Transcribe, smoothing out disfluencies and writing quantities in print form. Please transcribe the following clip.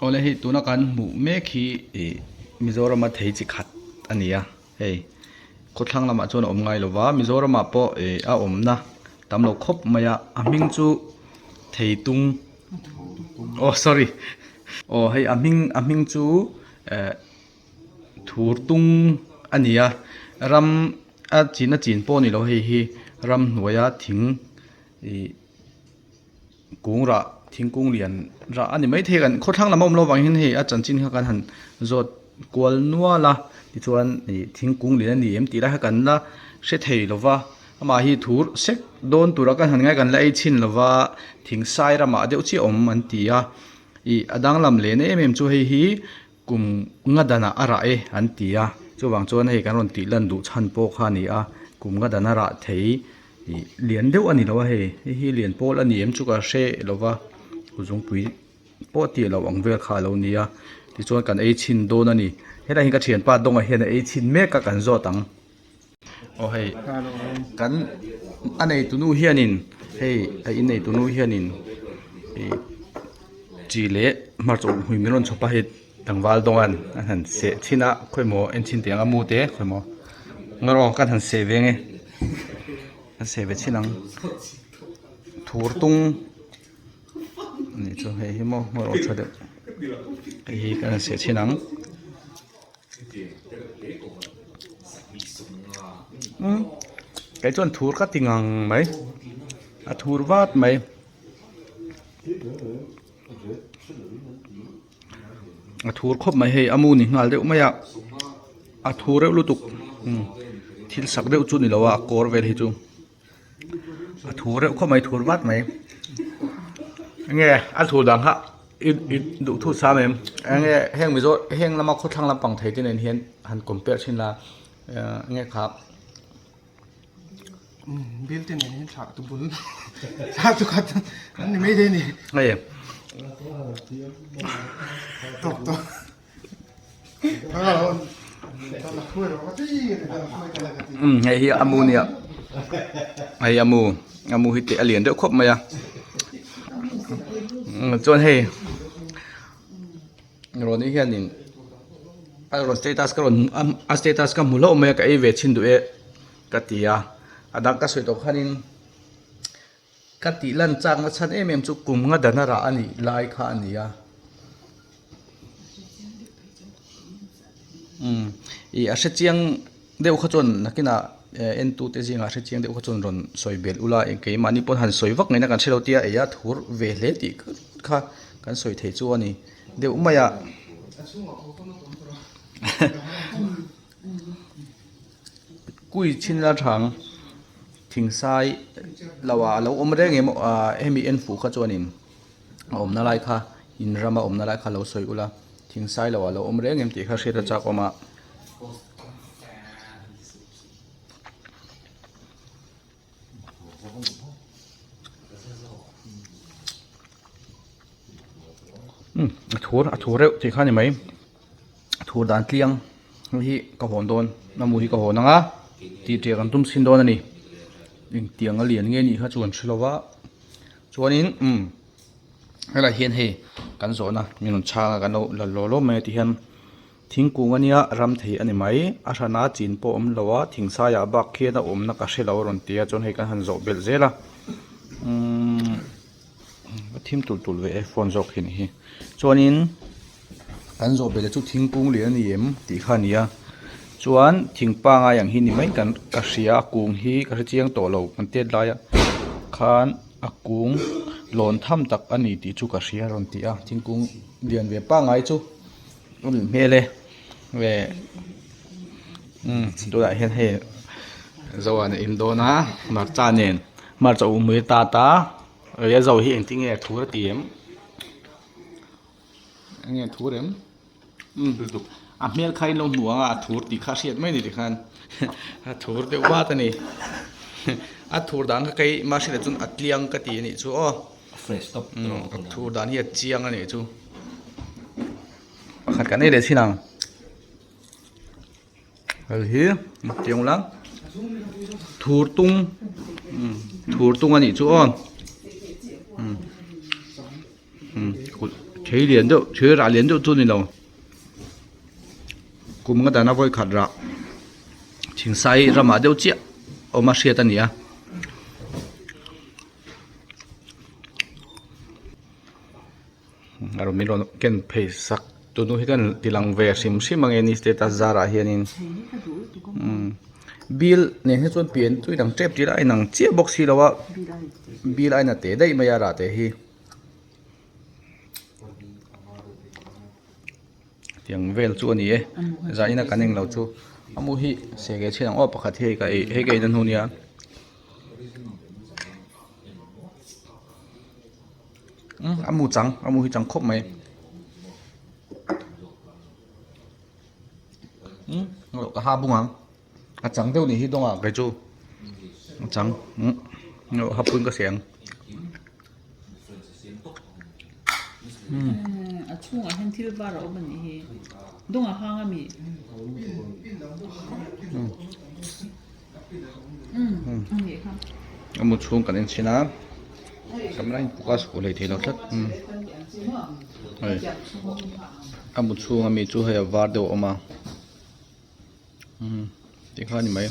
Awle hei tuna kan hmuh mek hi ih Mizorama thei chi khat a ni a hei khawthlang lamah chuan a awm ngai lo va Mizoramah pawh ih a awmna tam lo khawp mai a a hming chu thei tung aw sorry aw hei a hming a hming chu eh thur tung a ni a ram a chin a chin pawh a ni lo hei hi ramhnuaia thing ih. Kung rah thingkung lian rah a ni maithei kan khawthlang lam a awm lo vang hian hei a chanchin kha kan han zawt kual nual a tichuan ih thingkung lian a ni em tih lai kha kan la hre thei lo va amah hi thur sek dawn tura kan han ngai kan la ei chhin lo va thing sai ramah deuh chiah awm an ti a ih a danglam leh na em em chu hei hi Kum nga danah a rah e an ti a, chuvang chuan hei kan rawn tih lan duh chhan pawh kha a ni a, kum nga dan a rah thei ih lian deuh a ni lo a hei, hei hi lian pawl a ni em chu ka hre lo va, kuzungpui pawh tih loh ang vel kha a lo ni a, tichuan kan ei chhin dawn a ni, helai hi ka thianpa Dawnga hian a ei chhin mek a kan zawt ang. Aw hei kan a neitunu hianin hei a inneitunu hianin ih chi leh hmarcha uk hmui min rawn chhawp a hei tlangval dawngan a han seh chhin a khawimaw en chhin teh ang a mu te khawimaw ngaw kan han seh ve nge kan seh ve chhin ang thur tung anih chu hei hi maw hmarcha tha deuh hei hi kan han seh chhin ang. Umm kei chuan thur ka ti ngang mai a thur vat mai a thur khawp mai hei a mu ni nghal deuh mai a a thur reuh lutuk umm thil sak deuh chu ni lo a a kawr vel hi chu. A thu reuh khawp mai thur vat mai enge a thur dang kha i i duh thu sam em enge heng mizo heng lama khawthlang lampang thei te nen hian han compare thin la enge kha bill te nen hian thlah tu bul thlah tu khat an ni mai thei a ni hei tawk tawk. Umm hei hi a mu nia hei a mu a mu hi teh a lian deuh khawp mai a chuan hei Rawni hianin a rawn status ka rawn a status ka hmu hlauh mai a ka ei ve chhin duh e ka ti a a dang ka sawi tawh khanin. Ka tih lan chakna chhan em em chu kum nga dana rah a nih lai kha a ni a. Umm ih a hrechiang deuh kha chuan nakinah entute zingah a hrechiang deuh kha chuan rawn sawi belh ula keimahni pawn han sawi vak ngaihna kan hre lo tia ei a thur ve hle tih kha kan sawi thei chu a ni deuh mai a. Kui chhin la thang thingsai lo ah alo awm reng em ah hemi en fuh kha chuanin a awmna lai kha in rama awmna lai kha lo sawi ula thingsai lo ah alo awm reng em tih kha hriat a chak awm a. Umm a thur a thur reuh tih kha a ni mai a thur dan tliang hei hi ka hawn dawn a mu hi ka hawn ang a tih ṭiah kan tum chhin dawn a ni engtiang a lian nge nih kha chu kan hre lo va chuanin umm helaiah hian hei kan zawhna min rawn chhang a kan lo la law law mai a ti hian. Thingkung a nia, ram thei a ni mai. A hrana chin pawh awm lo a, thingsaiah bak khian a awmna ka hre lo a rawn ti a, chuan hei kan han zawh belh zel a. Umm a thim tulh tulh ve e phone zawk hi a nih hi. Chuanin kan zawh belh chu thingkung lian a ni em tih kha a ni a, chuan thing pangai ang hi ni mai kan ka hria a kung hi ka hre chiang tawh lo kan tet laia khan a kung lawn tham tak a ni tih chu ka hria a rawn ti a, thingkung lian ve pangai chu. A nih hmel e ve umm tunah hian hei zoan a in dawn a hmarcha nen hmarcha uh hmui ta ta a zo hi engtin nge a thur a ti em eng nge a thur em umm a hmel kha in lo hmu ang a a thur tih kha a hriat mai a ni tikhan a thur deuh vat a ni a thur dan kha keimah hriatah chuan a tliang ka ti a nih chu aw. A thur dan hi a chiang a nih chu pakhat kan ei leh chhin ang hei hi tiang ula thur tung thur tung a nih chu aw umm kulh. Thei lian deuh thir rah lian deuh chu ni lo kum nga dana vawi khat rah thingsai ramah deuh chiah awm a hriat a ni a. A rawn min rawn ken phei sak tunu hi kan ti lang ve hrim hrim ang e ni status zarah hianin umm bill nen hi chuan pian chu inang tep tih lah a inang chiah bawk si lo a bill a ina teh daih mai a rah te hi. Tiang vel chu a ni e zah ina kan englo chu a mu hi seh chhin ang aw pakhat hi hei ka ei hei ka ei na hnu nia. A mu chang a mu hi chang khawp mai ka ha bung ang a chang deuh nih hi dawngah kei chu a chang ha pun ka seng. A chhungah hian thil var a awm a nih hi dawngah hang a mi a nih kha. A mu chhung kan en chhin a camera hi focus fuh hlei thei lo tlat hei a mu chhung ami chu hei a var deuh a awm a. Tikha a ni mai.